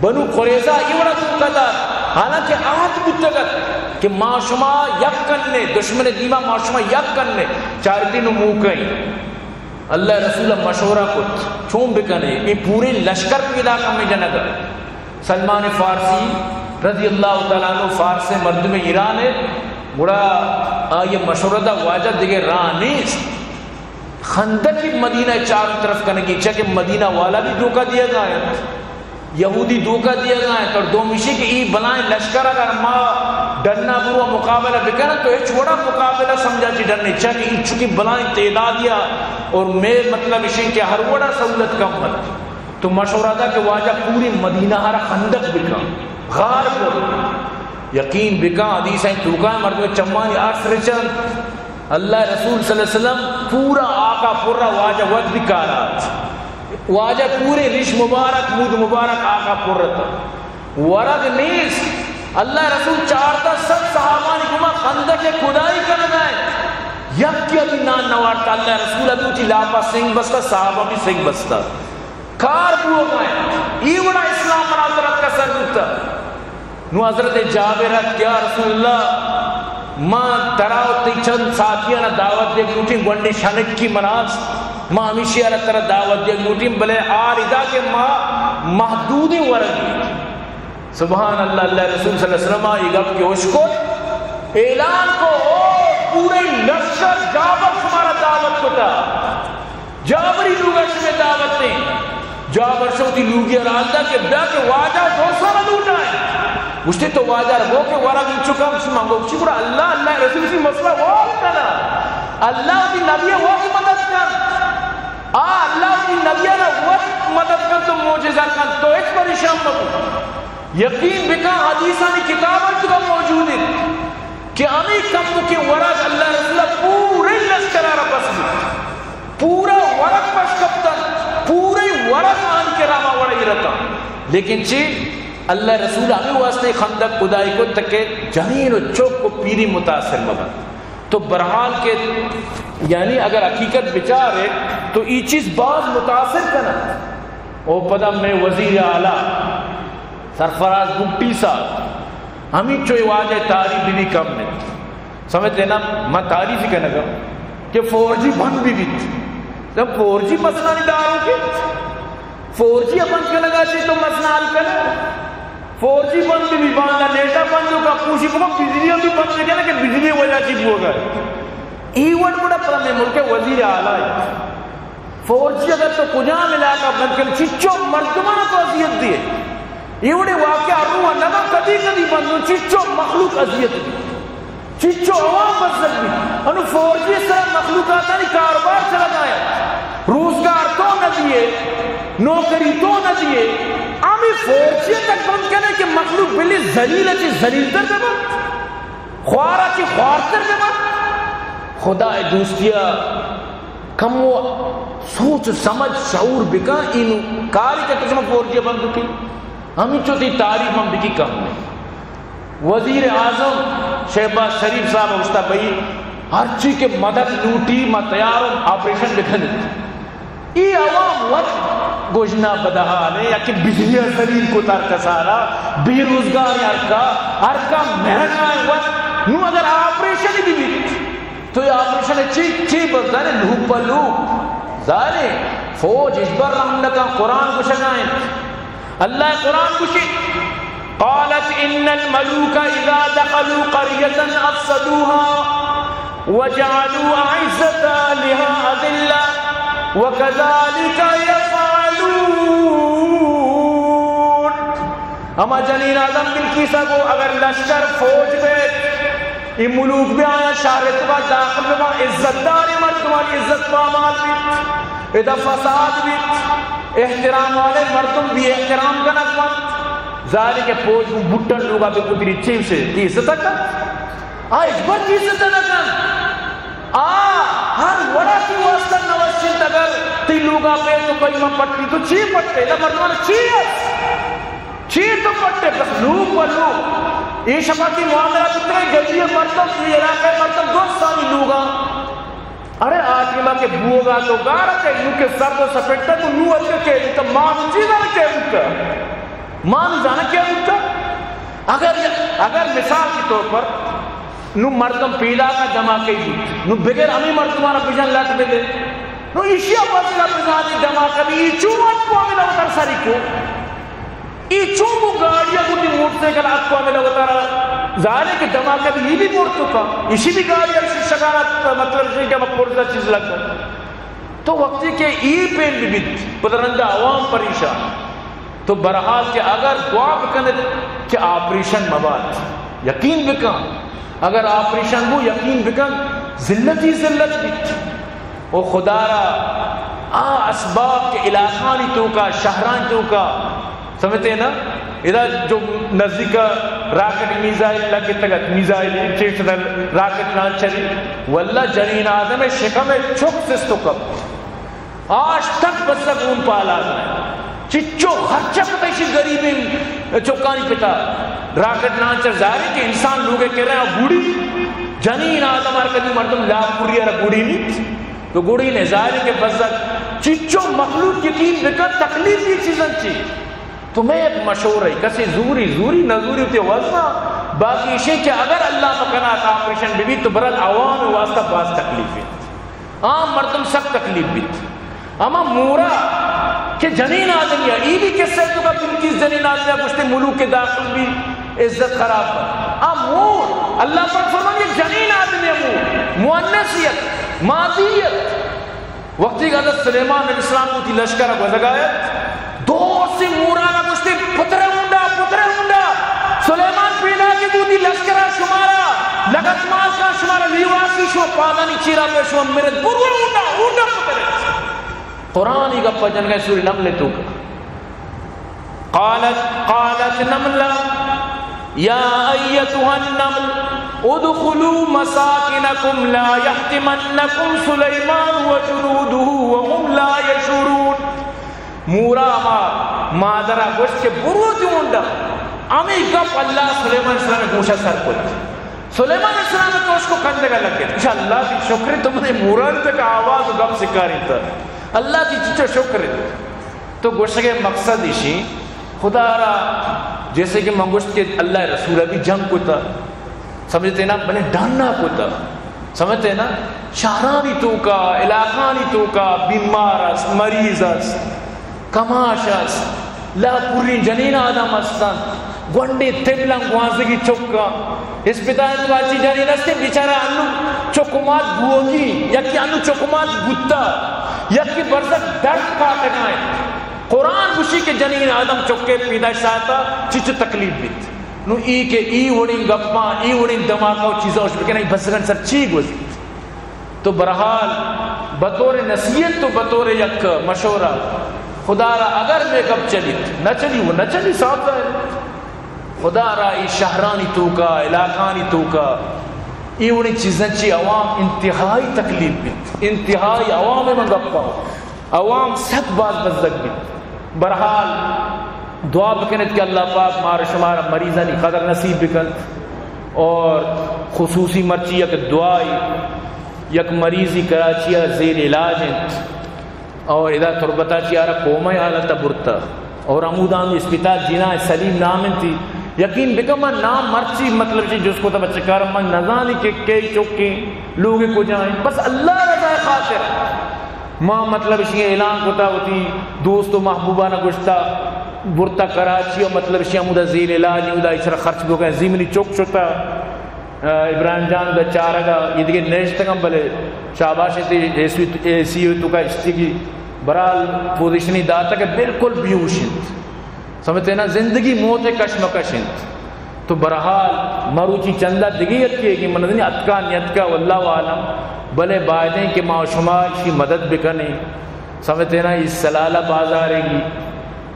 بنو قریظہ ای وڑا دھوکہ دات، حالانکہ عہد بوتگ ات کہ ما شما یک کنے، دشمن دیما ما شما یک کنے، چارتی نو موقع۔ اللہ رسول مشورہ کت، چون بکنے، اے پورے لشکر پیدا کمے جنگ۔ سلمان فارسی رضی اللہ تعالیٰ عنہ فارس مردم ایران ہے، گڑا آئی مشورہ دا واجہ دیگہ راہ نیست۔ خندق مدینہ چاروں طرف کنگی، چہ کہ مدینہ والا بھی دھوکہ دیا گا ہے، یہودی دھوکہ دیا گا ہے، اور دومیشی کہ ای بلائیں لشکر اگر ما ڈنا برو مقابلہ بکنن تو ہچ وڑا مقابلہ سمجھا چی ڈنے، چہ کہ ای چکی بلائیں تعدادیا اور میں مطلب اشیں کہ ہر وڑا سہولت کم بنت۔ تو مشورہ دا کہ واجہ پوری مدینہ ہر خندق بکن، غار کو۔ یقین بکن، حدیث ہیں توکا مردم چمانی ارس رچن۔ اللہ رسول صلی اللہ علیہ وسلم پورا آقا پورا واجہ وقت بھی کارات۔ واجہ پورے ریش مبارک، مود مبارک آقا پورتا۔ ورگ نیست۔ اللہ رسول چارتا ست صحابانی گما خندق کدائی کرنا ہے۔ یک کی ابھی نان نوارتا۔ اللہ رسول ابھی اتی لاپا سنگ بستا، صحابہ بھی سنگ بستا۔ کار بوگ ء انت۔ ای وڑا اسلام منا ترا کسر بوتا۔ نو حضرت جابر ات، یا رسول اللہ، ما ترا و تئی چند ساتھیانا دعوت دیگ لوٹیں، گونڈیں شنکی منا است، ما ہمیشی آرا ترا دعوت دیگ لوٹیں، بلے آر ادا کہ ما محدودیں ورگی۔ سبحان اللہ، اللہ رسول صلی اللہ علیہ وسلم ء اے گپ کہ اشکت، اعلان کو، او پورے لشکر جابر شمارا دعوت کتا۔ جابری لوگا شمے دعوت دیں۔ جابر شو وتی لوگی ء رالدا کہ بیا کہ واجہ دوسرا لوٹائیں۔ گوشتے تو واجہ رو کہ ورگ انچو کم شما گو چی گڑا اللہ، اللہ رسول سی مسئلہ وال کنا۔ اللہ وتی نبی وقت مدد کن۔ آ اللہ وتی نبی نا وقت مدد کن تو معجزہ کن تو ہچ پریشان مبو۔ یقین بکن حدیثانی کتاب انت موجود انت۔ کہ ہمے کمکیں ورگ اللہ رسول ء پورے لشکر ء را بس بوت، پورا ورگ پش کپتن، پورے ورگ آنی کرا ہما وڑ ء رتاں۔ لیکن چی؟ اللہ رسول ہمے واسطے خندق کھدائی کت کہ جنین و چک و پیری متاثر مبنت۔ تو بہرحال کہ یعنی اگر حقیقت بچارے تو ای چیز باز متاثر کنت۔ او پدا مئے وزیر اعلیٰ سرفراز بگٹی صاحب، ہمینچو اے واجہ تعریف بہ بی کم انت۔ سمجھتے نا، ما تعریف کنگا کہ فور جی بند بہ بیت۔ جب فور جی مسئلہ نی دارو کہ فور جی ء بند کنگا چی تو مسئلہ حل کنئے؟ فور جی بند بہ بی، باندا نیٹا بند ہو کا، کوشی بکو بجلی ہم بھی بند بہ کنے کہ بجلی وجہ چی بوگا۔ ای وڑ گڑا پر مئے ملک وزیر اعلیٰ فور جی اگر تو کجام علاقہ بند کن، چچو مردمان تو اذیت دیئے۔ اے وڑیں واقعہ رو نہ بنت، کدی کدی بنت، چچو مخلوق اذیت بی، چچو عوام بزگ بی۔ انو فور جی سرا مخلوقاتانی کاروبار چلگا انت، روزگار تو نہ دیئے، نوکری تو نہ دیئے۔ ہمے فور جی تک بند کنے کہ مخلوق بلے ذلیل چی ذلیل تر بہ بنت، خوارا چی خوارتر بہ بنت۔ خدا دوستیا کمو سوچ و سمجھ شعور بکن، اینو کاری کہ تو شما فور جی بند بکی، ہمینچو تی تعریف من بکی کم نہیں۔ وزیر اعظم شہباز شریف صاحب گوشتا بھئی ہرچی کہ مدد لوٹی ما تیارم آپریشن بکنت۔ ای عوام وت گژنا بدحال ہے یا کہ بجلی ذلیل کو تر کسارا، بے روزگار ہر کا، ہر کا مہنگا ہے وت۔ نو اگر آپریشن بھی بیت تو اے آپریشن چی، چی بس زانے لوپ پہ لوپ۔ زانے فوج ہچبر رحم نہ کن، قرآن گوشگا انت۔ اللہ قرآن گوشی، قالت ان الملوک اذا دخلوا قریة افسدوها وجعلوا اعزة اهلها اذلة وكذلك يفعلون۔ ہما جنین آدم بلقیسا گو اگر لشکر فوج بیت، اے ملوک بہ آیاں شہر ء توکا داخل بہ باں، عزت داریں مردمانی عزت پامال بیت، ادا فساد بیت، احترام والے مردم بے احترام کنگ بنت۔ ظاہر ہے کہ فوج گوں بٹن لوگا بہ کتری چیز سے تی عزت کنت؟ آ ہچبر تی عزت نہ کنت۔ آ ہر وڑا تی واسطہ نوشت انت، اگر تی لوگا بے تو بئی من پٹی تو چی پٹے؟ ادا مردمان چی است؟ چی تو پٹے؟ بس لوگ و لوگ۔ اے شپا کی معاملہ بتنے گلی مردم، اے علاقہ مردم درستانی لوگا۔ ارے آ ٹیما کہ بوگا تو گار تے، نو کہ سرد و سپیٹا تو نو اتکا کہ تو مان چیزا کہ بوتا۔ مان زانا کہ بوتا۔ اگر، اگر مثال کے طور پر نو مردم پیداکا دھماکہ بیت، نو بغیر ہمے مردمانا بجن لٹ بدے۔ نو ایشیا پس کا بزانی دھماکہ بی، ای چون اتکو ہمے وتر سری کو؟ ای چون گوں گاڑی ء گوں موٹر سائیکل اتکو ہمے وتر؟ ظاہر ہے کہ دھماکہ بی، ای بھی مرتکا، ایشی بھی گاڑی ء ششگانا، مطلب ایشی کہ ہمے پرزہ چیز لگا۔ تو وقتی کہ ای پیم بہ بیت، پدا رندا عوام پریشان۔ تو بہرحال کہ اگر دعا بکنت کہ آپریشن مبات، یقین بکن، اگر آپریشن بو، یقین بکن، ذلت ہی ذلت بیت۔ او خدا را آ اسباب کہ علاقانی توکا، شہرانی توکا، سمجھتے نا؟ ادا جو نزدیک راکٹ میزائل لگتگ ات، میزائل چیز راکٹ لانچر، واللہ جنین آدم شکم چک سست و کپ۔ آش تک بس گون پالان۔ چچو خرچہ کتا ایشی غریبیں چکانی پتا۔ راکٹ لانچر ظاہر ہے کہ انسان لوگے کرا گوڑی، جنین آدم ہر کدی مردم لاکھ پوری را گوڑی نیت۔ تو گوڑی نے ظاہر ہے کہ بس چچو مخلوق یقین بکن تکلیف یہ چیزاں چی۔ تو میں ایک مشورہ ہے، کسی زوری، زوری نہ زوری تے وزنا، باقی ایشی کہ اگر اللہ مکنا آپریشن بی بی تو برال عوام واسطہ باز تکلیف ہے۔ عام مردم سک تکلیف بیت۔ ہما مورا کہ جنین آدمی ہے، ای بھی قصہ تو کا بلقیس جنین آدمی ہے، گوشتے ملوک کے داخل بھی عزت خراب ہے۔ آ مور، اللہ پاک فرمانی جنین آدمی ہے، مور، مؤنثیت، مادیت۔ وقتی کہ حضرت سلیمان علیہ السلام کو تی لشکر گوزگایت، دو سے مورانا گوشتے، پترے ہونڈا، پترے ہونڈا۔ سلیمان پیدا کہ بوتی لشکرا شمارا، لگت مال کا شمارا لیواسی شما پادانی چیرا پہ شما مرد۔ برو ہونڈا، ہونڈا پترے۔ قرآن ہی گپا جنگا سورہ نمل توکا۔ قالت، قالت نملة يا أيتها النمل ادخلوا مساكنكم لا يحطمنكم سليمان وجنوده وهم لا يشعرون۔ مورا ہما مادرا گوشت کہ برو جونڈا، ہمے گپ اللہ سلیمان علیہ السلام ءِ گوش ءَ سر کت۔ سلیمان علیہ السلام ءِ توشک ءُ کندگ ءَ لگت۔ گوش، اللہ تئی شکر، تو منے مورانی تک آواز ءُ گپ سکارینت۔ اللہ تئی چچو شکر۔ تو گوشگ ءِ مقصد ایشی، خدا را، جیسے کہ من گوشت کہ اللہ ءِ رسول ءَ بھی جنگ کتا، سمجھتے نا، بلے ڈن ءَ کتا، سمجھتے نا، شہرانی توکا، علاقانی توکا بیمار است، مریض است، کماش است، لاپوریں جنین آدم استن، گونڈیں تبلن گوانزگی چکا، اسپتال تو اچی جنین است، بیچارہ انو چک ءُ مات بوگی، یکی انو چک ءُ مات بوتا، یکی برزک درد کاٹگائیں۔ قرآن گوشی کہ جنین آدم چکے پیدائش ساعتا چچو تکلیف بیت۔ نو ای کہ ای وڑیں گپاں، ای وڑیں دھماکہ ءُ چیزاں اش بکن، ای بزگن سر چی گوزیت؟ تو بہرحال بطور نصیحت ءُ بطور یک مشورہ، خدا را اگر مے گپ چلیت، نہ چلی، وہ نہ چلی، صاف ظاہر۔ خدا را ای شہرانی توکا، علاقانی توکا، ای وڑیں چیزاں چی عوام انتہائی تکلیف بیت، انتہائی عوام من گپاں۔ عوام سک باز بزگ بیت۔ بہرحال دعا بکنت کہ اللہ پاک مار شمار مریضانی قدر نصیب بکنت۔ اور خصوصی مرچی یک دعائی، یک مریضی کراچی ءَ زیر علاج انت اور ادا تربتا چی آرا کومہ حالت برتا اور ہمودا ہم اسپتال جناح سلیم نام انتی۔ یقین بکن من نام مرچی مطلب چی جس کو تا بچکار من نزانی کہ کئی چکیں لوگ کجا ہیں، بس اللہ رضا خاطر۔ ما مطلب اشی اعلان کتا، وتی دوست و محبوبانا گوشتا، برتا کراچی و مطلب اشی ہمودا زیر علاج، اودا اشرا خرچ بکن، زیمنی چک شتا، ابراہیم جان دا چارگا، یہ دیگه نشتگم، بلے شاباش انت، اے سی، اے سی توکا اشتگی، برحال پوزیشنی داتا کہ بالکل بیہوش انت۔ سمجھتے نا، زندگی موت کشمکش انت۔ تو بہرحال مروچی چندہ دگہ یکے کہ من نزانی اتکا نیتکا واللہ عالم، بلے بایدیں کہ ما و شما اشی مدد بکنیں۔ سمجھتے نا، اس سلالہ بازارے گی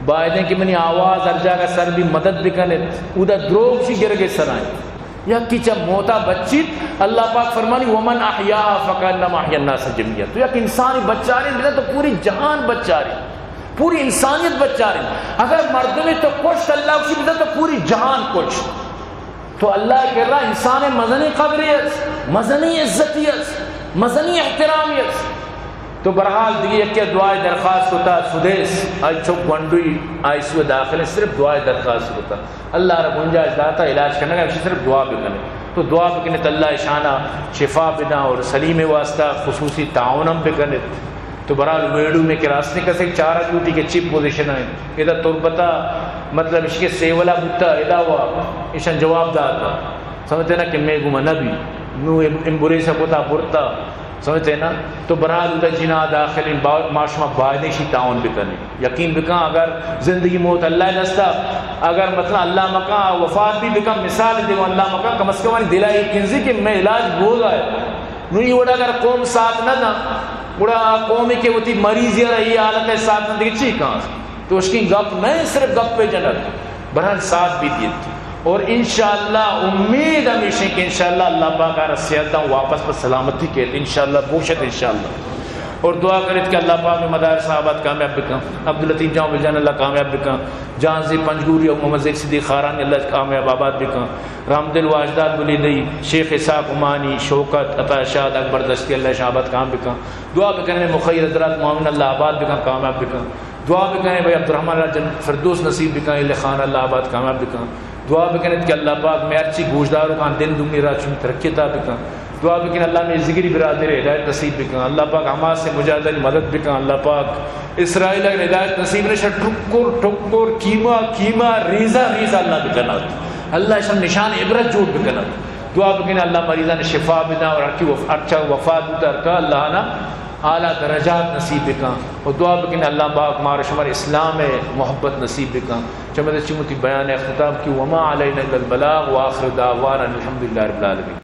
بایدیں کہ منی آواز ہر جاگہ سر بی، مدد بکنت۔ اودا دروگ شی گرگے سرائیں۔ یکی چہ موتا بچیت، اللہ پاک فرمانی، ومن احیاها فکأنما احیا الناس جمیعا۔ تو یک انسانی بچارین بزن تو پوری جہان بچارین۔ پوری انسانیت بچارین۔ اگر مردمے تو کشت، اللہ گوشی، بزن تو پوری جہان کشت۔ تو اللہ کرا انسان مزنی قدری است، مزنی عزتی است، مزنی احترامی است۔ تو بہرحال دیگه یکی دعای درخواست کتا، سدیس، آئی چک گونڈوی آئی سی یو داخل، صرف دعای درخواست کتا۔ اللہ را گنجائش داتا علاج کنگا، اشی صرف دعا بکنے۔ تو دعا بکنے تو اللہ اشانا شفا بداں اور سلیم واسطہ خصوصی تعاون ہم بکنے۔ تو بہرحال ویڈیو میں کہ راستیں کسے چارہ لوٹی کہ چی پوزیشن ہے۔ ادا تربتا مطلب اشی کہ سیولا بوتا، ادا وا اشان جواب داتا۔ سمجھتے نا کہ میں گما نبی۔ نو ایم-، ایمبولیس کتا برتا۔ سمجھتے نا؟ تو بہرحال ادا جناح داخل ہیں، با-، ما شما بایدیں اشی تعاون بکنیں۔ یقین بکن اگر زندگی موت اللہ دستا، اگر مثلا اللہ مکان وفات بھی بکن، مثال دیو اللہ مکان، کم از کم دلا ایک کنزی کہ میں علاج بوگا ہے۔ نو ای وڑا اگر قوم ساتھ نہ دا، گڑا آ قومی کہ وتی مریضی را ای حالت ہے ساتھ نہ دے چی کان؟ تو اشکیں گپ نہ، صرف گپ پہ جنگ، بہرحال ساتھ بھی دیت۔ اور انشاءاللہ امید ہمیشہ کہ انشاءاللہ اللہ پاک آرا صحت داں واپس پر سلامتی کیت، انشاءاللہ بوشت انشاءاللہ۔ اور دعا کریت کہ اللہ پاک میں مدارس آباد کامیاب بکن، عبداللطیف جان بل جان اللہ کامیاب بکن، جہانزیب پنجگوری اور محمد زیک صدیق خاران اللہ کامیاب آباد بکن، رحمدل واجداد بلیدئی، شیخ اسحاق عمانی، شوکت، عطا شاد، اکبر دشتی اللہ شان آباد کامیاب بکن۔ دعا بکنے مخیر حضرات معاون اللہ آباد بکن، کامیاب بکن۔ دعا بکنیں بھائی عبدالرحمن را جنت فردوس نصیب بکن، اہل خانہ اللہ آباد کامیاب بکن۔ دعا بکنیں کہ اللہ پاک میں ہرچی گوشداروکاں دین دنیا را چون ترقی عطا بکن۔ دعا بکن اللہ میں ذگری برادر ہدایت نصیب بکن۔ اللہ پاک حماس مجاہدانی مدد بکن۔ اللہ پاک اسرائیل اگر ہدایت نصیب نہ شا ٹکر ٹکر، کیما کیما، ریزہ ریزہ اللہ بکنات۔ اللہ شان نشان عبرت جوڑ بکنات۔ دعا بکن اللہ مریضان شفا بدن اور ہر کی وف-، ہرچا وفات بوتا ہر کا اللہ نا اعلیٰ درجات نصیب بکن۔ و دعا بکن اللہ پاک مارا شمار اسلام محبت نصیب بکن۔ چمد چمتی بیان اختتام کی، وما علینا الا البلاغ، وآخر دعوانا الحمدللہ رب العالمین۔